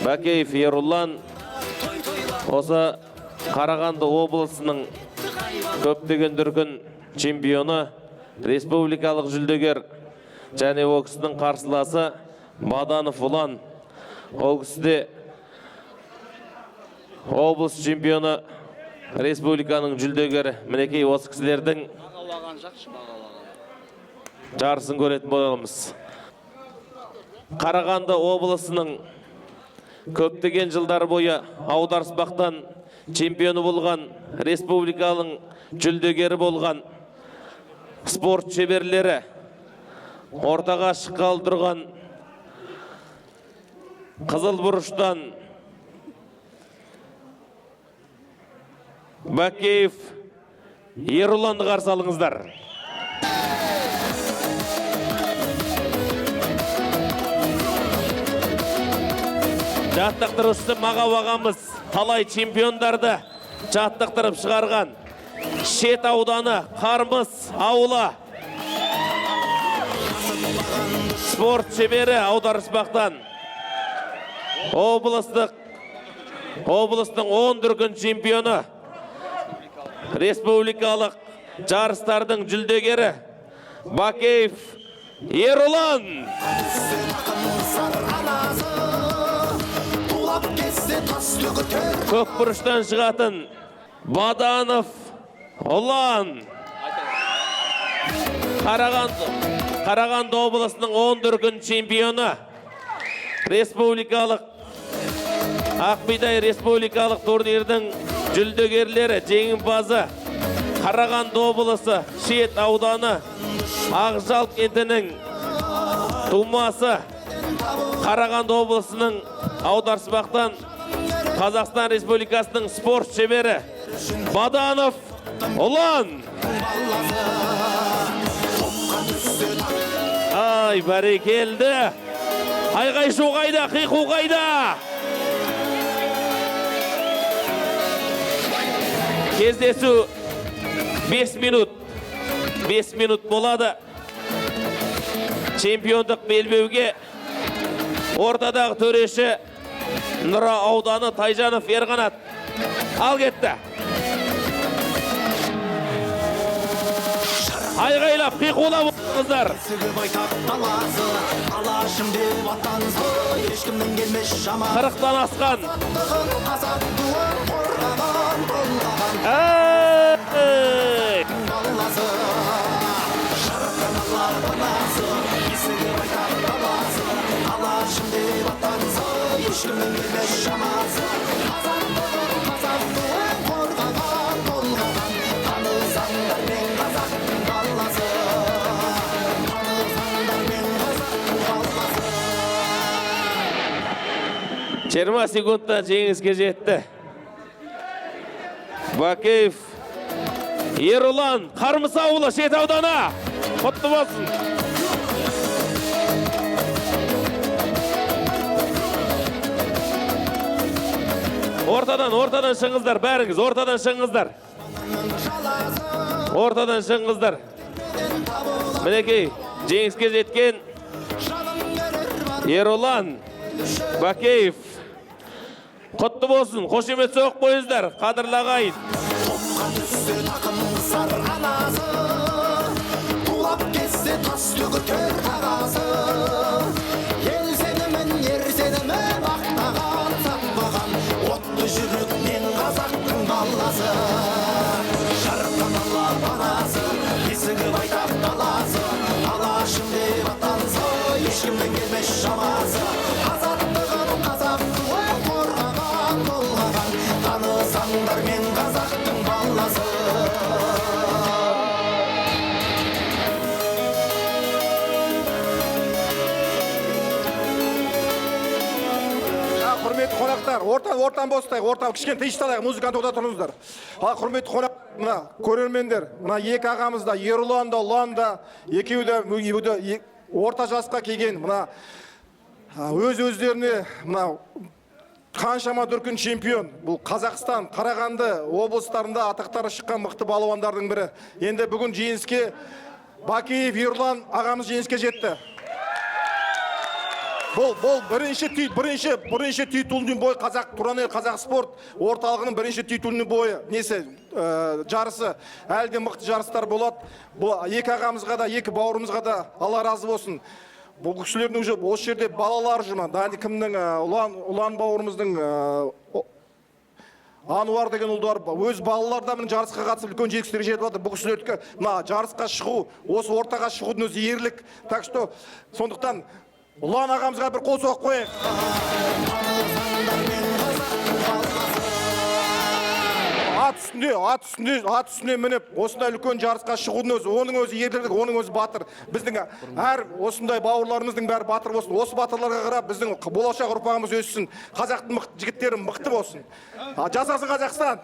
Бакеев Ерұлан осы Қарағанды облысының көптеген дүркін чемпионы, республикалық жүлдегер және ол кісінің қарсыласы Баданов Ұлан. Ол кісі де облыс чемпионы, республиканың жүлдегері. Мінекей, осы кісілердің жарысын көретін боламыз. Қарағанды облысының көптеген жылдар бойы аударыспақтан чемпионы болған, республиканың жүлдегері болған спорт шеберлері ортаға шыққалы тұрған қызыл бұрыштан Бакеев Ерұланды қарсы алыңыздар. Жаттықтырушысы Мағау ағамыз талай чемпиондарды жаттықтырып шығарған. Шет ауданы, Қармыс ауылы. Спорт шебері аударыспақтан. Облыстың 10 дүркін чемпионы, республикалық жарыстардың жүлдегері Бакеев Ерұлан. Көк бұрыштан шығатын Баданов Ұлан. Қарағанды облысының 10 дүркін чемпионы, республикалық Ақбидай республикалық турнирдің жүлдегерлері, жеңімпазы Қарағанды облысы Шет ауданы Ақжал кентінің тумасы, Қарағанды облысының аударыспақтан Қазақстан Республикасының спорт шебері Баданов Ұлан. Ай, бәрекелді! Айғай шу қайда, қиқу қайда? Кездесу 5 минут. 5 минут болады. Чемпиондық белбеуге ортадағы төреші Нұра ауданы Тайжанов Ерқанат. Ал кетті. Айғайлап, қиқулап отырыңыздар. 40-тан асқан. Ей! Жиырма секундта жеңіске жетті. Бакеев Ерұлан, Қармыс ауылы, Шет ауданы. Құтты болсын. Ортадан шығыңыздар, бәріңіз, ортадан шығыңыздар. Ортадан шығыңыздар. Мінекей, жеңіске жеткен Ерұлан Бакеев. Құтты болсын, қошемет соғып қойыңыздар, қадірлі ағайын. Құрметті қонақтар, ортан бостайық, ортан кішкене тынышталайық, музыканы тоқтата тұрыңыздар. Ал құрметті қонақ, мына көрермендер, мына екі ағамыз да, Ерұлан да, Ұлан да, екеуі де орта жасқа келген, мына өз өздеріне мына қаншама дүркін чемпион. Бұл Қазақстан, Қарағанды облыстарында атақтары шыққан мықты балуандардың бірі. Енді бүгін жеңіске Бакеев Ерұлан ағамыз жеңіске жетті. Бұл бірінші титульный бой, қазақ Тұран ел қазақ спорт орталығының бірінші титульный бойы несі, жарысы. Әлі де мықты жарыстар болады. Бұл екі ағамызға да, екі бауырымызға да Алла разы болсын. Бұл кісілердің уже осы жерде балалары жүр ма, дәл кімнің, Ұлан бауырымыздың, Ануар деген ұлдар бар. Өз балалары да, міне, жарысқа қатысып, үлкен жетістіктерге жетіп жатыр. Бұл кісілердікі мына жарысқа шығу, осы ортаға шығудың өзі ерлік. Так что сондықтан Ұлан ағамызға бір қол соғып қояйық. Ат үстінде мініп, осындай үлкен жарысқа шығудың өзі, оның өзі ерлік, оның өзі батыр. Біздің әр осындай бауырларымыздың бәрі батыр болсын. Осы батырларға қарап біздің болашақ ұрпағымыз өссін, қазақтың мықты жігіттері мықты болсын. Жасасын Қазақстан!